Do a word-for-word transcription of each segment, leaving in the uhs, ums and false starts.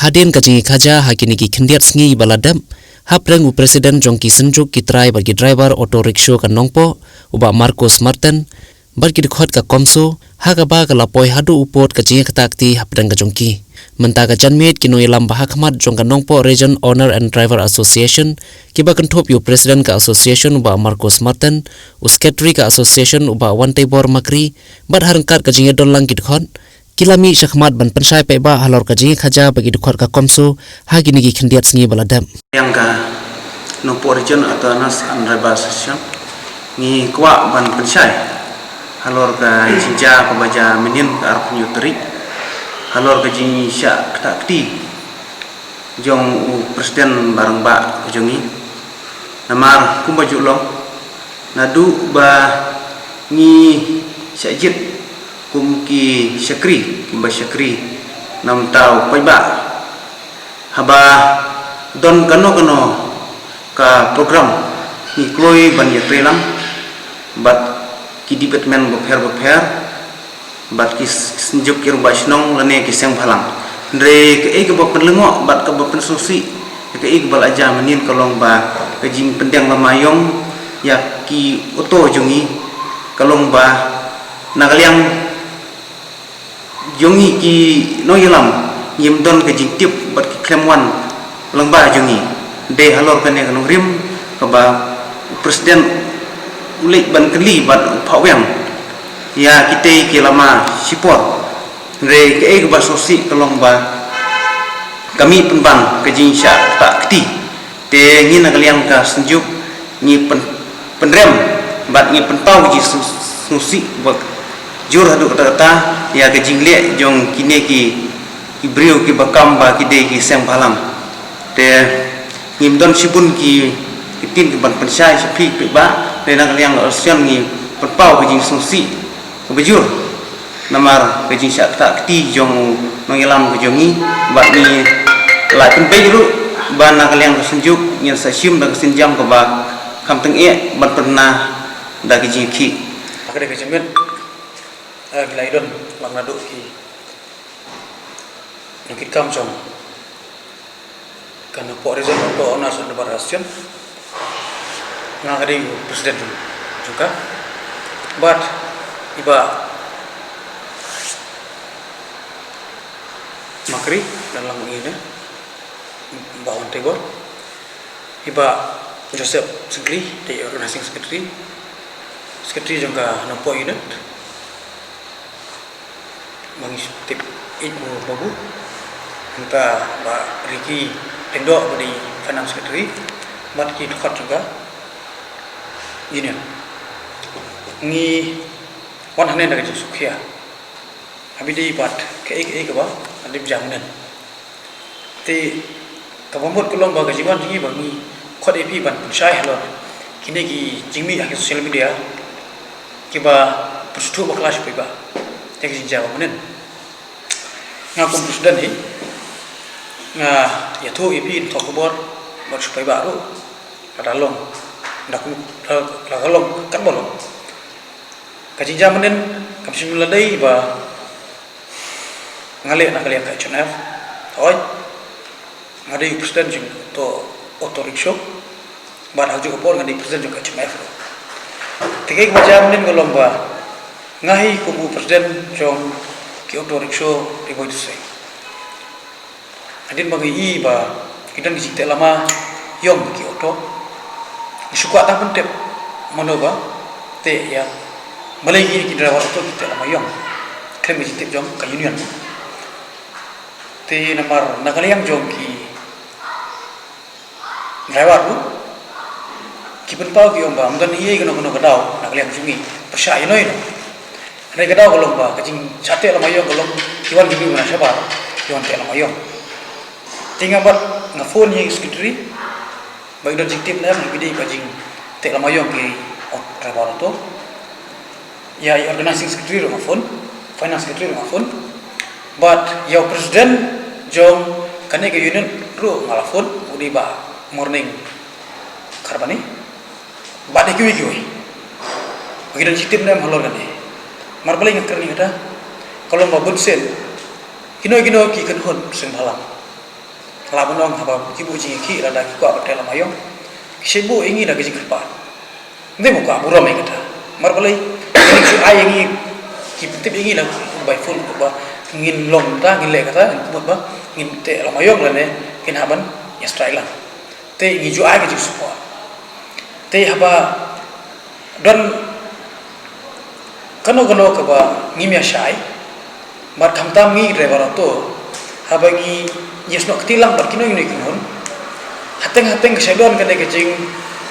Hadien ka jingïakhaja ha kine ki khyndiat sngi ba la dep, hapdeng u president jong ki synjuk ki trai bad ki driver auto rickshaw ka Nongpoh, u Bah Marcos Martin, bad ki dkhot ka COMSO, ha kaba ka la poi haduh u pud ka jingïakata kti hapdeng ka jong ki. Mynta ka janmiet ki nongïalam ba hakhmat jong ka Nongpoh Region Owner and Driver Association, kiba kynthup ïa u president ka association u Bah Marcos Martin, u secretary ka association u Bah Wanteibor Makri, bad ha ryngkat ka jingïadon lang ki dkhot, ki la mih shakhmat ban pynshai paidbah halor ka jingïakhaja bad ki dkhot ka COMSO ha kine ki khyndiat sngi ba la dep. Ïa ka Nongpoh Region Autonomous and Driver Association, ngi kwah ban pynshai halor ka jingjia kaba jia mynhynnin ka arphew hynñiew tarik, halor ka jingshah ktah kti jong u president ba rangbah ka jong ngi. Namar kumba ju long, naduh ba ngi shah jied kum ki shakri, kiba shakri na ka bynta u paidbah, haba don kano kano ka program, ngi kloi ban ïatrei lang bad ki department bapher bapher, bad ki s-, synjuk ki rangbah shnong lane ki seng bhalang. Hynrei kaei kaba pynlyngngoh bad kaba pynsngewsih, kaei kaba la jia mynhynnin ka long ba ka jingpyndiang lama ïong ïa ki auto jong ngi, ka long ba na ka liang jong ngi ki nongïalam, ngim don ka jingtip bad ki khlem wan lyngba jong ngi. Dei halor kane ka nongrim kaba u president u leit ban kylli bad u phah weng ïa kitei ki lama shipor. Hynrei kaei kaba sngewsih ka long ba ka mih pynban ka jingshah ktah kti. Te ngi na ka liang ka synjuk ngi pyn-, pynrem bad ngi pynpaw ka jingsngewsih bad jur haduh katta katta ïa ka jingleh jong kine ki, ki briew kiba kam ba ki dei ki seng bhalang. Te ngim don shibun ki, ki ktien kiban pynshai sha phi paidbah, te na ka liang ka association ngi pynpaw ka jingsngewsih kaba jur namar ka jingshah ktah kti jong u nongïalam ka jong ngi, bad ngi la pynbeit ruh ba na ka liang ka synjuk ngin sa shim da ka sienjam kaba kham tyngeh ban pynbna da ka jingkhih. Ka dei ka jingmut, eh, ngi la ïadon lang naduh ki nongkitkam jong ka Nongpoh Region Auto Owners and Drivers Association. Nga ka dei u president jong ka. Bad i Bah Makri, dang lang ïa ne, Bah Wanteibor. I Bah Joseph Syngkli, dei organizing secretary. Secretary jong ka Nongpoh unit. Ba ngi tip ïeit u Babu. Nangta Bah Ricky Lyngdoh ba dei finance secretary. Bad ki dkhot jong ka union. Ngi wan hangne da ka jingsngewkhia. Haba ïadei bad kaei kaei kaba la dep jia mynhynnin. Te kaba mut ka long ba ka jingwan jong ngi ba ngi khot ïa phi ban pynshai halor kine ki jingmih ha ki social media kiba pynsngewthuh bakla sha u paidbah ïa ka jingjia ba mynhynnin. Nga kum president hi nga ïathuh ïa phi, ïathuh khubor bad sha u paidbah ruh, lada long, lada kum, lada, lada long katba long. Ka jingjia mynhynnin kam shym la dei ba nga leh na ka liang ka H N F. Hooid, nga dei u president jong auto, auto rickshaw. Bad ha kajuh ka por nga dei president jong ka H M F ruh. Te kaei kaba jia mynhynnin ka long ba nga hi kum u president jong ki auto rickshaw Ri Bhoi District. Hadien ba ngi i ba ki don ki jingteh lama ïong ki auto, ngi shu kwah tang pyntip mano ba teh ïa. Balei ki, ki driver auto ki teh lama ïong? Khlem ki jingtip jong ka union. Te namar na ka liang jong ki driver ruh ki pynpaw ki ong ba ym don ei ei kano kano ka daw na ka liang jong ngi pyrshah ïano ïano. Hynrei ka daw ka long ba ka jingshah teh lama ïong ka long ki wan ki briew na shabar ki wan teh lama ïong. Te nga bad nga phone ïa i secretary ba i don jingtip ne em ïa kine ki jingteh lama ïong ki driver auto. Ïa i organizing secretary ruh nga phone, finance secretary ruh nga phone. Bad ïa u president jong kane ka unit ruh nga la phone, u dei Bah Morning Kharbani. Bad ïa kiwei kiwei. Ba ki don jingtip ne em halor kane. Namar balei nga kren ïa kata? Ka long ba bun sien kino kino ki kynhun seng bhalang Lah ban ong haba ki buh jingïakhih lada ki kwah ban teh lama ïong, ki shait buh ïa ngi da ka jingkyrpad. Ym dei ba kwah burom ïa kata. Namar balei? Ki shu ai ïa ngi, ki pyntip ïa ngi la by phone ba ngin long kata, ngin leh kata, ngin kynmaw ba ngin teh lama ïong lane ngin hap ban ïa strike lang. Te ngi ju ai ka jingsupport. Te haba don kano kano kaba ngim ïa shai, bad khamtam ngi driver auto, haba ngi ïasnoh kti lang bad kino kino ki khun, hateng hateng ka shah don kane ka jing,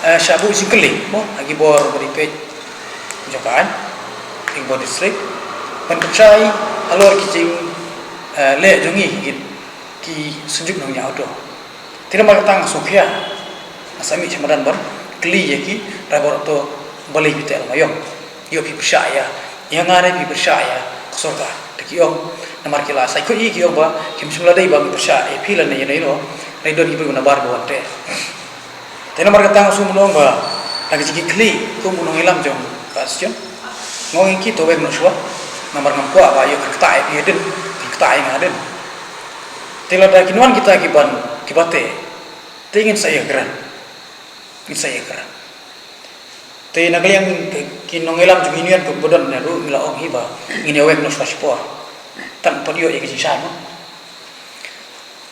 eh, shah buh jingkylli mo ha ki bor ba dei peit jong ka aiñ, ha ki bor district, ban pynshai halor ki jing, eh, leh jong ngi ki, ki synjuk nongñiah auto. Te namar kata nga sngewkhia, nga sa mih sha madan ban kylli ïa ki driver auto, balei phi teh lama ïong? Ïoh phi pyrshah ïa, ïa nga ne phi pyrshah ïa ka sorkar? Te ki ong, namar ki la saikot ïa ki ong ba kim shym la dei ba ngi pyrshah ïa phi lane ïa no ïa no, dei don ki briew nabar ba wan teh. Te namar kata nga sngewbha ban ong ba na ka jingkitkhlieh kum u nongïalam jong ka association, nga ong ïa ki to weng noh shuwa, namar ngam kwah ba ïoh kan ktah ïa phi hadien, kan ktah ïa nga hadien. Te lada kin wan kita ki ban, ki ba teh, te ngin sa ïakren. Ngin sa ïakren. Te na ka liang ki nongïalam jong union kiba don na ruh ngi la ong hi ba ngin ïa weng noh shuwa shipor. Tang pat ïoh ïa ka jingshai mo.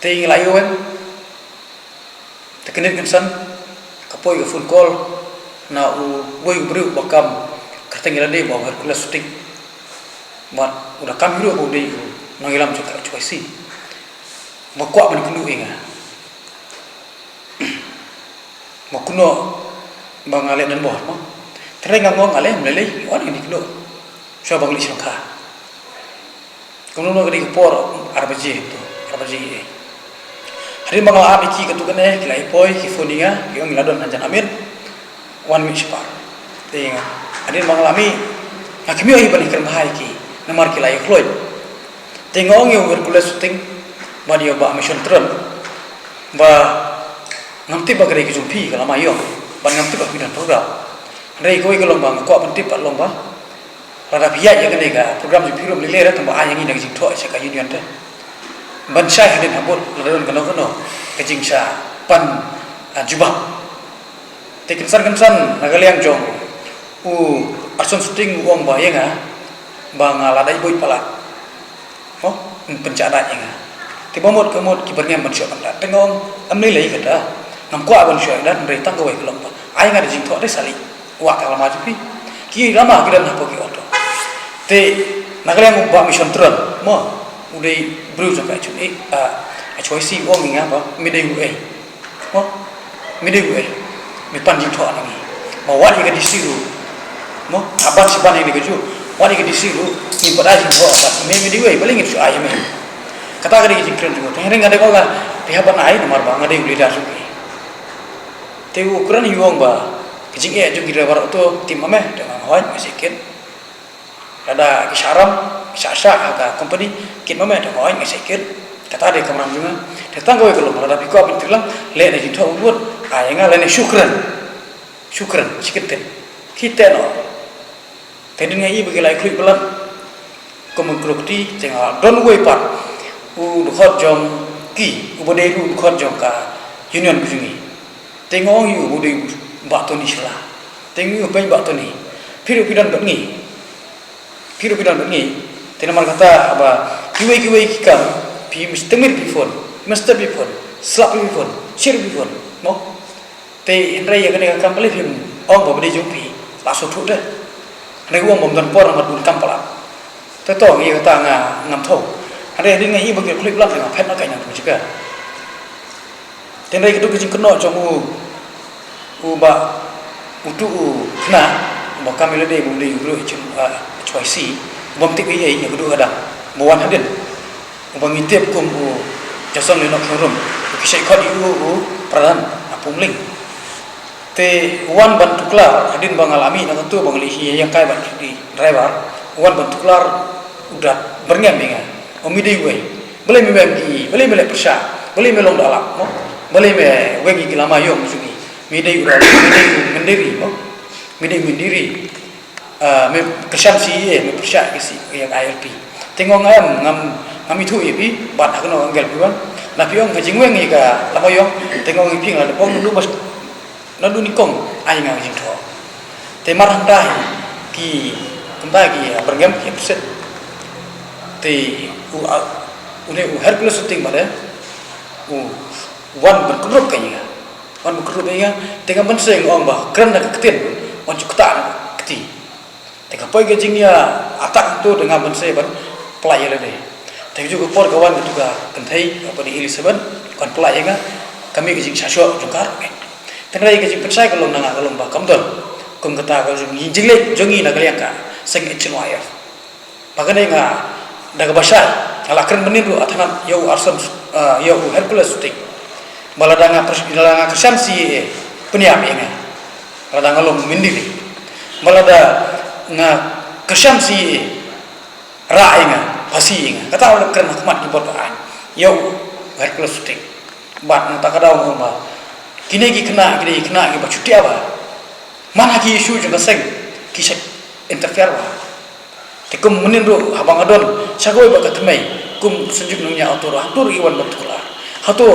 Te ngi la ïa weng. Te kynit kynsan ka poi ka phone call na uwei u briew ba kam kyrteng ïa lade ba u Hercules Suting. Bad u da kam hi ruh ba u dei u nongïalam jong ka H Y C. Ba kwah ban kynduh ïa nga. Ba kumno ba nga leh donbor mo. Te nga ong ale, ym lei lei, wan ngi kynduh. Shuwa ba ngi leit sha lyngkha. Kumno ka dei ka por ar baje to, ar baje ïa. Hadien ba nga la ap ïa ki katto katne, ki la ïa poi, ki phone ïa nga, ki ong ngi la don hajan Amit. Wan mih shabar. Te nga, hadien ba nga la mih, nga kynmaw ïa ban ïakren bha ïa ki, namar ki la ïa khluit. Te nga ong ïa u Hercules Suting bad ïa u Bah Mission Tron ba ngam tip ba ka dei ka jong phi ka lama ïong, bad ngam tip ba phi don program. Hynrei kawei ka long ba nga kwah ban tip pat long ba lada phi ïaid ïa kane ka program jong phi ruh ym lei lei re, tang ba ai ïa ngi na ka jingthoh sha ka union te ban shai hadien habud lada don kano kano ka jingshah pan, ah, jubab. Te kynsan kynsan na ka liang jong u Arson Suting u ong ba ïa nga ba nga la dait buit palat. Mo, pynjah dait ïa nga. Te ba mut ka mut ki byrngem ban shu ïa dait. Te nga ong ym lei lei kata. Ngam kwah ban shu ïa dait, hynrei tang kawei ka long ba ai nga da jingthoh dei sa leit wah ka lama jong phi. Ki lama ki don hapoh ki auto. Te na ka liang u Bah Mission Tron mo, u dei briew jong ka H Y C, ah, H Y C, u ong ïa nga ba me dei uei. Mo, me dei uei? Me pan jingthoh na ngi. Mo, wat ïa ka D C ruh. Mo, ha ban shi ban ïa ka juh. Wat ïa ka D C ruh, ngim pat ai jingthoh ba me, me dei uei, balei ngin shu ai ïa me? Kata ka dei ka jingkren jong u. Te hynrei nga dei ba nga, phi hap ban ai namar ba nga dei u leader jong phi. Te u kren ïa u ong ba ka jingeh jong ki driver auto, tim ma me, te nga ong hooid, nga shu kit. Lada ki shah ram, ki shah shah ha ka company, kit ma me, te nga ong hooid, nga shu kit. Kata dei ka kamram jong nga. Te tang kawei ka long, lada phi kwah ban tyrlang, leh na jingthoh bun, ai ïa nga lane shu kren. Shu kren, shu kren. Ki teh noh. Te hadien nga i ba ki la ïa khluit palat kum u khlok kti, te nga don uwei pat u dkhot jong ki, uba dei ruh u dkhot jong ka union ka jong ngi. Te nga ong ïa u, u dei u Bah Tony Shylla. Te nga ong ïa u, peit Bah Tony, phi ruh phi don bad ngi. Phi ruh phi don bad ngi. Te namar kata ba kiwei kiwei ki kam, phi must tymmen phi phone, must phi phone, slap phi phone, share phi phone. Mo? Te hynrei ïa kane ka kam balei phim ong ba ba dei jong phi, la sngewthuh te. Hynrei u ong bym don por namar bun kam palat. Te to ngi ïa kata nga ngam thaw. Hynrei hadien nga i ba ki khluit palat nga phet noh ka nang tu jaka. Te hynrei ka dei ka jingkynnoh jong u, u Bah, utu u khynnah, u ba kam ïa lade ba u dei u briew H M, ah, H Y C, u bym tip ei ei ïa ka dei ka dang ba wan hadien. Uba ngi tip kum u Jason Lyngdoh Khynrum, u ki shait khot ïa u, u Pradhan, na Pumling. Te u wan ban tuklar, hadien ba nga la mih na katu ba nga la ïa ïeng kai bad ki driver, u wan ban tuklar, u da byrngem ïa nga. Ong me dei uei? Balei me weng ki, balei me leh pyrshah? Balei me long da lap, mo? Balei me weng ki lama ïong jong ngi? Me dei u da, me dei u Myndiri, mo? Me dei u Myndiri. Ah, me kyrshan C A A, me pyrshah ïa ka C A A, ïa ka I L P. Te nga ong em, ngam, ngam ithuh ïa phi, bad ha kano ka angle phi wan. Na phi ong ka jingweng ïa ka lama ïong, te nga ong ïa phi nga la dep ong naduh bas, naduh nyngkong ai nga ka jingthoh. Te mar hangta hi ki, kumta ki, ah, byrngem ki pyrshit. Te u, ah, une u Hercules Suting bad u wan ban kynrup ka ïa nga. Wan ban kynrup ïa nga, te nga mynsiem nga ong ba kren na ka ktien, wan ju ktah na ka kti. Te ka poi ka jingïa attack hangto te nga mynsiem ban pynlait ïa lade. Te ju ka por ka wan katu ka kynthei kaba dei Elizabeth, kan pynlait ïa nga, ka mih ka jingsngewshoh jong ka ruh. Te hynrei ka jingpynshai ka long na nga ka long ba kam don kum kata ka jong ngi, jingleh jong ngi na ka liang ka seng H N Y F. Ba kane nga da kaba shai nga la kren mynnin ruh ha thangan ïa u Arson, ah, ïa u Hercules Suting. Ba lada nga kyr-, lada nga kyrshan C A A, pynïap ïa nga. Lada nga long mynder. Ba lada nga kyrshan C A A, rah ïa nga, phasi ïa nga. Kata la kren ha khmat ki bor ka aiñ ïa u Hercules Suting. Bad nangta ka daw nga ong ba kine ki khynnah, kine ki khynnah kiba shu tiah bha, man ha ki issue jong ka seng ki shait interfere bha. Te kum mynnin ruh haba nga don sha kawei pat ka thymmei kum Synjuk Nongñiah Auto ruh, hato ruh i wan ban tuklar. Hato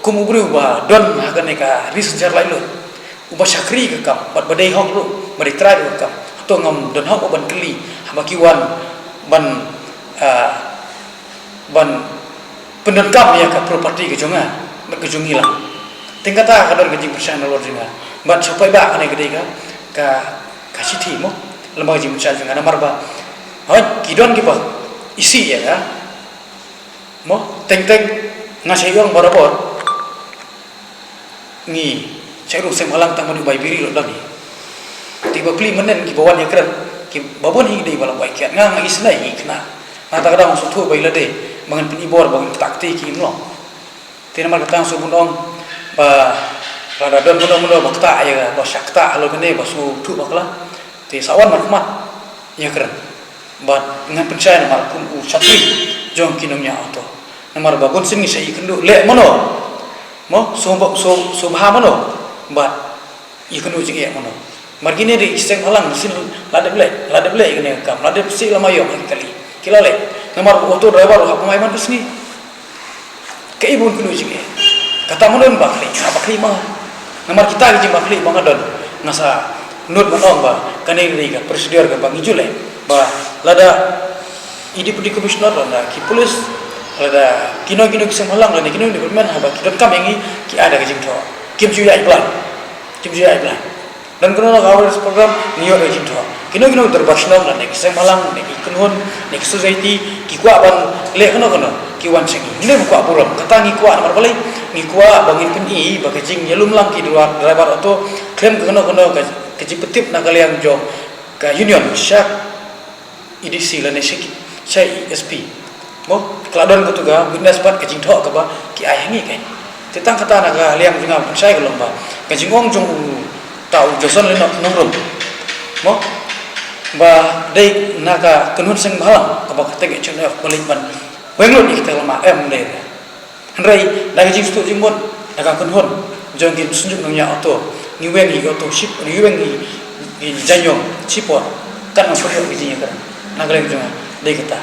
kum u briew ba don ha kane ka ri synshar laitluid, uba shakri ka kam bad ba dei hok ruh, ba dei trai ruh ka kam, hato ngam don hok ban kylli haba ki wan ban, ah, ban pyndonkam ïa ka property ka jong nga bad ka jong ngi lang? Te kata ka don ka jingpyrshang nalor jong nga. Bad sha paidbah kane ka dei ka, ka, ka shithi mo, lem bad ka jingpyrshang jong nga namar ba, hooid, ki don kiba isih ïa ka mo, teng teng nga shait ong barabor. Ngi shait rung seng bhalang tang ban ïoh bai biri ruh don hi. Te ba plie mynnin kiba wan ïakren kiba bun hi dei ba la bai kiad, nga nga isynei ngi khynnah. Nangta ka daw nga sngewthuh ba ïa lade ba ngan pyni bor ba ngan ktah kti ki im long. Te namar kata nga sngewbun ong ba lada don mano mano ba ktah ïa ba shah ktah halor kane ba sngewthuh bakla, te sa wan markhmat ïakren. Bad ngan pynshai namar kum u shakri jong ki nongñiah auto. Namar ba bun sien ngi sa ïakynduh leh mano, mo, sngewbha, sngewbha mano, bad ïakynduh jingeh mano. Mar kine de ki seng bhalang sien la dep leh, la dep leh kane ka kam, la dep sih lama ïong ha ki kali, ki la leh. Namar u auto driver u hap kamai man ka sngi. Kaei ba un kynduh jingeh? Kata mano ba khlieh, ha ba khlieh ma. Namar kita ki jingba khlieh ba nga don, nga sa nud ban ong ba kane ka dei ka procedure kaba ngi ju leh, ba lada i deputy commissioner, lada ki police, lada kino kino ki seng bhalang, lada kino kino department haba ki donkam ïa ngi, ki ai da ka jingthoh. Kim ju ïaid blind. Kim ju ïaid blind. Don kano kano ka awareness program, ngi ïoh da ka jingthoh. Kino kino ki dorbar shnong, lane ki seng bhalang, lane ki kynhun, lane ki society, ki kwah ban leh kano kano, ki wan sha ngi. Ngi leh ba kwah burom. Kata ngi kwah namar balei, ngi kwah ba ngin pyni ba ka jingïalum lang ki driver, driver auto khlem ka kano kano ka, ka jingpyntip na ka liang jong ka union sha E D C lane sha ki, sha S P. Mo, ka la don katu ka witness bad ka jingthoh kaba ki ai ha ngi kein. Te tang kata na ka liang jong nga pynshai ka long ba ka jingong jong uta u Johnson Lenop Nongrum, mo, ba dei na ka kynhun seng bhalang kaba ka teng H N Y F ba leit ban weng lut ïa kita lama, em dei. Hynrei da ka jingsngewthuh jingmut da ka kynhun jong ki Synjuk Nongñiah Auto, ngi weng ïa ki auto ship, ngi weng ïa ki jaiñïong shipor. Kan nang pynïoh ki jingïakren na ka liang jong nga. Dei kata.